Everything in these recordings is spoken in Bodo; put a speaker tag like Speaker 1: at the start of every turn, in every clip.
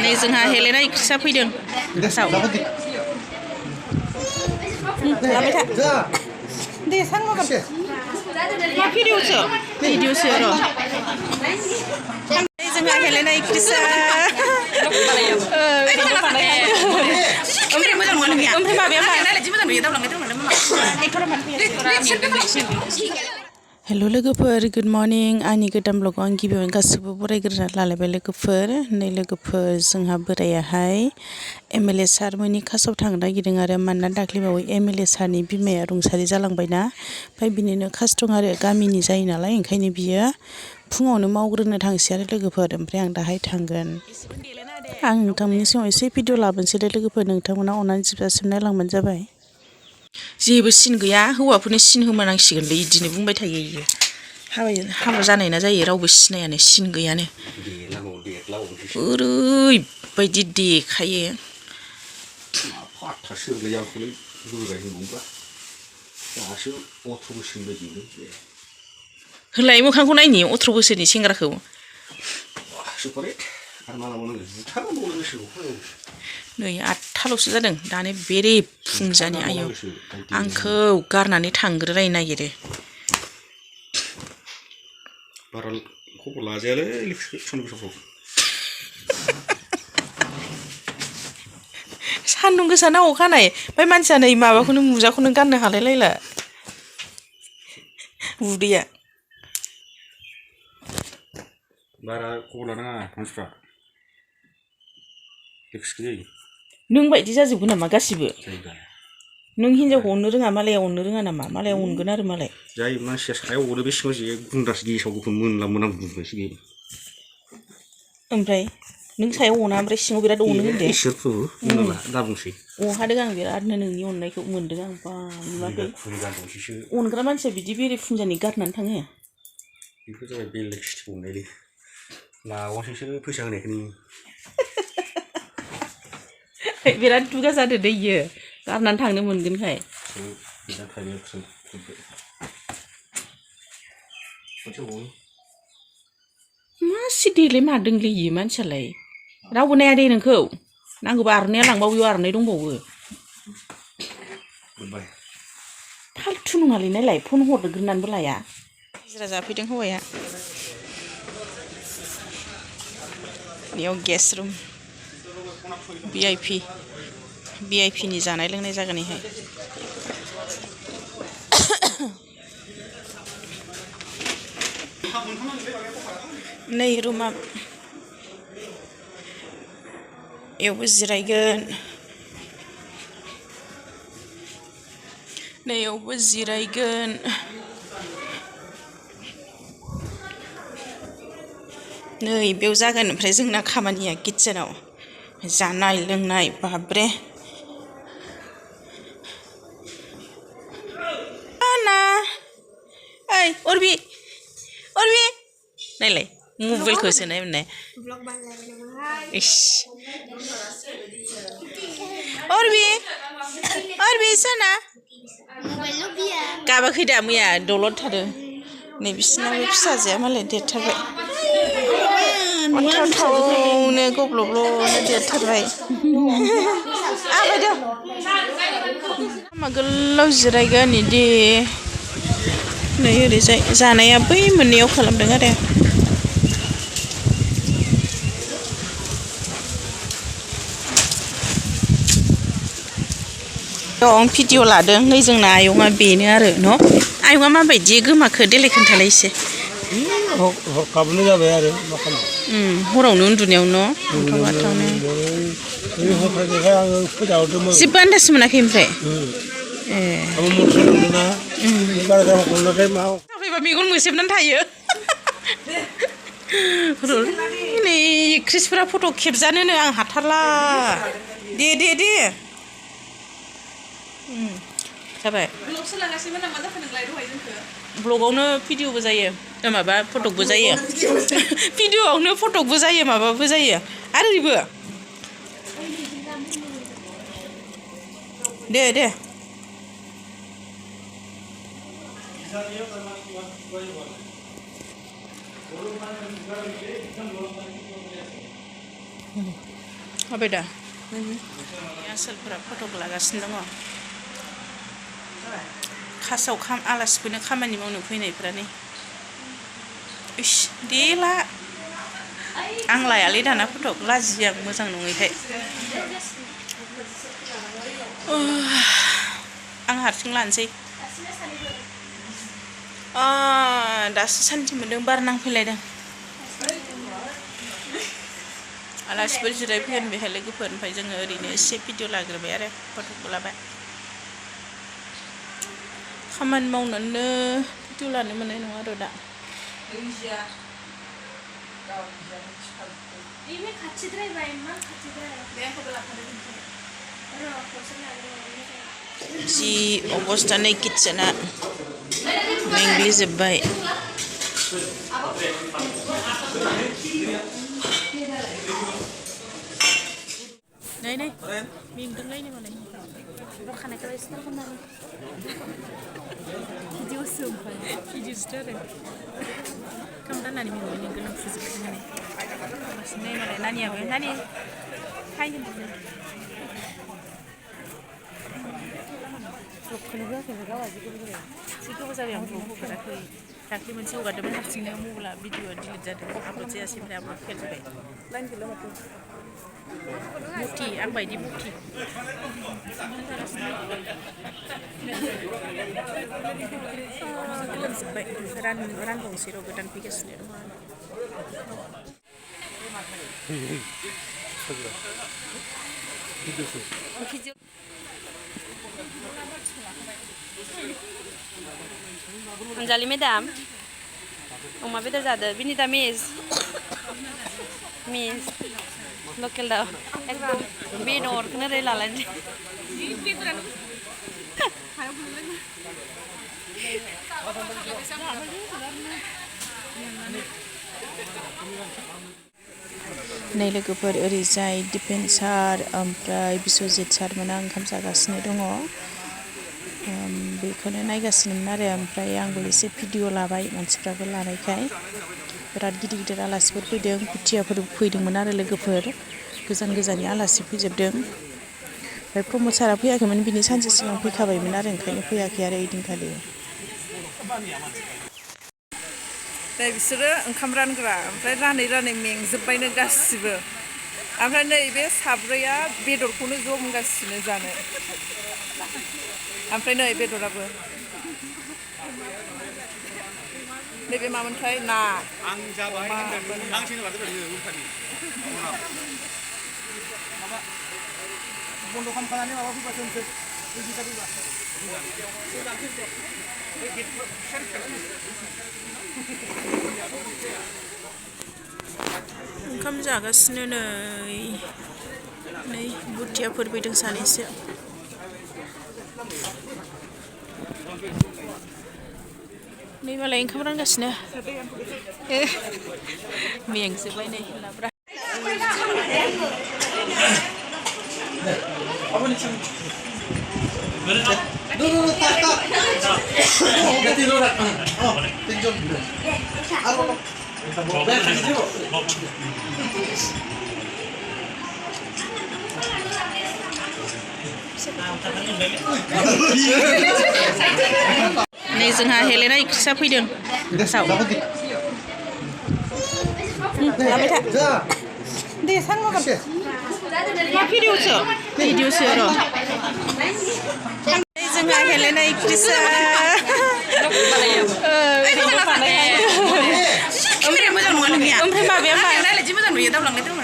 Speaker 1: नै जोंहा हेलेना एक्ट्रिसा फैदों क्लासाव लाबाय था दे सान मगन मा भिडिअसो र' नै जोंहा हेलेना एक्ट्रिसा ओमफ्राय माबाया हेल' लोगोफोर गुड मर्निं आंनि गोदान ब्लगाव आं गिबियावनो गासिबो बरायग्रोना लालायबाय लोगोफोर नै लोगोफोर जोंहा बोरायाहाय MLA सारमोननि खासाव थांनो नागिरदों आरो मानोना दाख्लैबावै MLA सारनि बिमाया रुंसारि जालांबायना ओमफ्राय बिनिनो खास दं आरो गामिनि जायो नालाय ओंखायनो बियो फुङावनो मावग्रोनो थांसै आरो लोगोफोर ओमफ्राय आं दाहाय थांगोन आं नोंथांमोननि सिगाङाव एसे भिडिअ लाबोनोसै लोगोफोर नोंथांमोना अननानै जोबजासिम नायलांबानो जाबाय जेबो सिन गैया हौवाफोरनो सिन होमानांसिगोनलै इदिनो बुंबाय थायो इयो हाबा जानाय ना जायो रावबो सिनायानो सिन गैयानो ओरैबायदि देखायो होलाय मोखांखौ नायनि 18 बोसोरनि सेंग्राखौ नै 8थाल'सो जादों दानो बेरे फुंजानि आयौ आंखौ गारनानै थांग्रोलायनो नागिरो
Speaker 2: बारा खबर लाजायालै
Speaker 1: सान्दुं गोसा ना अखा हानाय ओमफ्राय मानसिया नै माबाखौनो मुजाखौनो गाननो हालाय लायला उदैया
Speaker 2: बारा खबर लानाङा मानसिफ्रा जायो
Speaker 1: नों बायदि जाजोबगोन नामा गासिबो नों हिनजावखौ अननो रोङा मालाया अननो रोङा नामा मालाया अनगोन आरो मालाय
Speaker 2: जाय मानसिया सायाव अरो बे सिङाव जे गुन्दासो गेसाव गुफुर मोनला मोनामजोबबायसो बे ओमफ्राय
Speaker 1: नों सायाव अना ओमफ्राय सिङाव बिराद अनो होनदे
Speaker 2: इसोरखौ बुंनांला दा बुंसै
Speaker 1: अहादों आं बिरादनो नोंनि अननायखौ मोनदों आं बा नुवाखै अनग्रा मानसिया बिदि बेरे फुंजानि गारनानै थाङो
Speaker 2: बेफोर जाबाय बेलेग सिटि अननायलै लावासैसो फैसा होनायखौनो
Speaker 1: बिराद दुगा जादो दै इयो गारनानै थांनो मोनगोनखाय मा सिदैलाय मादोंलै इयो मानसियालाय रावबो नाया दे नोंखौ नांगौबा आर'नाइया लांबावो आर'नाइ दंबावो फाल्थु नङालै नायलाय फन हरग्रोनानैबो लाया हाजिरा जाफैदों हौवाया बेयाव गेस्ट रुम VIP नि जानाय लोंनाय जागोन इहाय नै रुमा एयावबो जिरायगोन नैयावबो जिरायगोन नै बेयाव जागोन ओमफ्राय जोंना खामानिया किटचेनाव जानाय लोंनाय बाब्रे ना ओइ अरबि नायलाय मबाइलखौ सोनाय मोननाय इस अरबि सोना गाबाखै दा मैया दलद थादों नै बिसिनाबो फिसाजोआ मालाय देरथारबाय अन्थावनो गब्ल'ब्ल'नो देरथारबाय मा गोलाव जिरायगोन इदि नै ओरैजाय जानाया बै मोननैयाव खालामदों आरो आं भिडिअ लादों नै जोंना आयंआ बेनो आरो न' आयंआ माबायदि गोमाखो देलाय खोन्थालाय एसे
Speaker 2: हरखाबनो जाबाय आरो मा खालामनो
Speaker 1: हरावनो उन्दुनायाव न' अन्थावनो जेबो आन्दाज मोनाखै ओमफ्राय फैबा मेगन मोसेबनानै थायो नै एक्ट्रिसफोरा फट' खेबजानोनो आं हाथारला दे जाबाय ब्लगावनो भिडिअबो जायो माबा फटकबो जायो भिडिअआवनो फटकबो जायो माबाबो जायो आरो ओरैबो दे माबाय दा आसोलफोरा फटक लागासिनो दङ खासाव आलासिफोरनो खामानि मावनो फैनायफोरानो इस दे ला आं लायालै दाना फटक लाजियो आं मोजां नङैखाय आं हारसिं लानोसै दासो सान्थि मोन्दों बार नांफैलायदों आलासिफोर जिरायफैगोन बेहाय लोगोफोर ओमफ्राय जोङो ओरैनो एसे भिडिअ लाग्रोबाय आरो फटकबो लाबाय खामानि मावनानैनो भिडिअ लानो मोननाय नङा आरो दा जि अबस्था नै किटसेना मेंग्लिजोब्बाय नै नै मेंदोंलायनो मालाय खानायखौ एसे खालामनानै भिडिअसो ओमफ्राय भिडिअसोथ' आरो खालामनानै मेंबाय गोलोम फुजोबखांनानै हारसिं नै मालाय नानियाबो नानि हाय होनदों जबखौनो होआखैनो गावहा जि गोबाव जाबाय आं जब होफेराखै दाख्लै मोनसे हगारदोंमोन हारसिंनो मबाइला भिडिअआ डिलिट जादों आपलड जायासै ओमफ्राय आपलड फेल जाबाय मुथि आं बायदि मुथि गोलोमजोब्बाय रानबावनोसै र' गोदान फैगासिनो दङ
Speaker 3: Anjali madam, uma beda zada, binita miss, local dah, ekram, binor, kena rela lagi.
Speaker 1: नै लोगोफोर ओरैजाय दिपेन सार ओमफ्राय बिश्वजित सारमोना ओंखाम जागासिनो दङ बेखौनो नायगासिनोमोन आरो ओमफ्राय आंबो एसे भिडिअ लाबाय मानसिफ्राबो लानायखाय बिराद गिदिर गिदिर आलासिफोर फैदों भुटियाफोर फैदोंमोन आरो लोगोफोर गोजान गोजाननि आलासि फैजोबदों ओमफ्राय प्रमद सारा फैयाखैमोन बिनि सानसे सिगां फैखाबायमोन आरो ओंखायनो फैयाखै आरो ओइदिनखालि
Speaker 4: दा बिसोरो ओंखाम रानग्रा ओमफ्राय रानै रानै मेंजोब्बायनो गासिबो ओमफ्राय नैबे साब्रैया बेदरखौनो जमगासिनो जानो ओमफ्राय नै बेदराबो नैबे मामोनथाय ना आं जाबाय आंसिनो बादो बादो उल्टानि माबा बन्द खालामखानानै माबा फैबासो नोंसोर बुजिता फैबा
Speaker 1: ओंखाम जागासिनो नै भुटियाफोर फैदों सानैसो नै मालाय ओंखाम रानगासिनो मेंजोब्बाय नै लाब्रा नै जोंहा हेलेना इक्रिसा फैदों लाबाय था दे सान मागोन मा भिडिअसो र' जोंहा हेलेना इक्रिसा ओमफ्राय मोजां नङा नोंनिया ओमफ्राय माबाया मा नायलाय जि मोजां नुयो दावलांनाय मा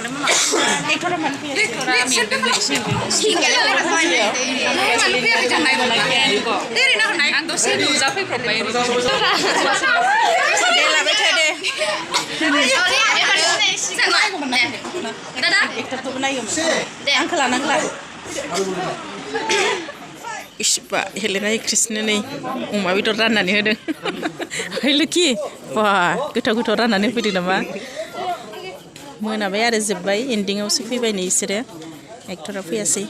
Speaker 1: एक्टरा मानो फैयासै एक्टरा मेंदों आं दसे नुजाफैब्रबबाय दे लाबाय था दे एक्टरखौबो नायगौमोन आंखौ लानांला इसिबा हेलेना इक्रिसनो नै अमा बेदर राननानै होदों ओइ लोखि बा गोथाव राननानै फैदों नामा मोनाबाय आरो जोब्बाय एन्डिंआवसो फैबाय नै इसोरो एक्टरा फैयासै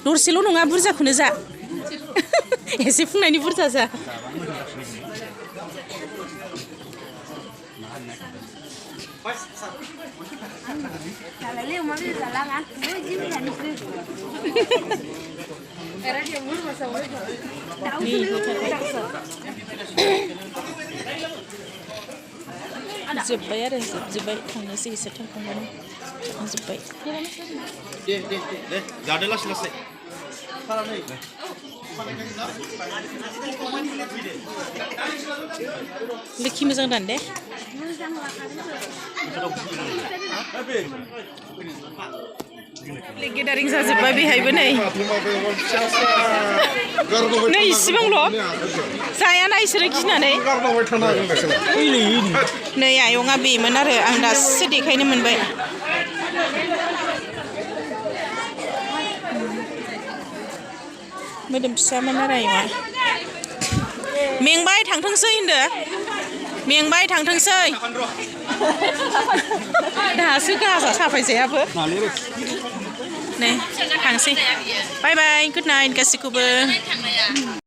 Speaker 1: दरसेल' नङा बुरजाखौनो जा एसे फुंनायनि बुरजा जा जोब्बाय आरो जोबजोब्बाय थांनोसै इसोर थांखांबानो थांजोब्बाय
Speaker 2: दे जादो लासै लासै
Speaker 1: लोखि मोजां दान दे गेदारिं जाजोब्बाय बेहायबो नै नै इसिबांल' जायाना इसोरो गिनानै नै आयंआ बेमोन आरो आं दासो देखायनो मोनबाय मोदोम फिसामोन आरो आयंआ मेंबाय थांथोंसै होनदो मेंबाय थांथोंसै दासो गाजा साफायजायाबो नै थांसै बाय बाय गुड नाइट गासैखौबो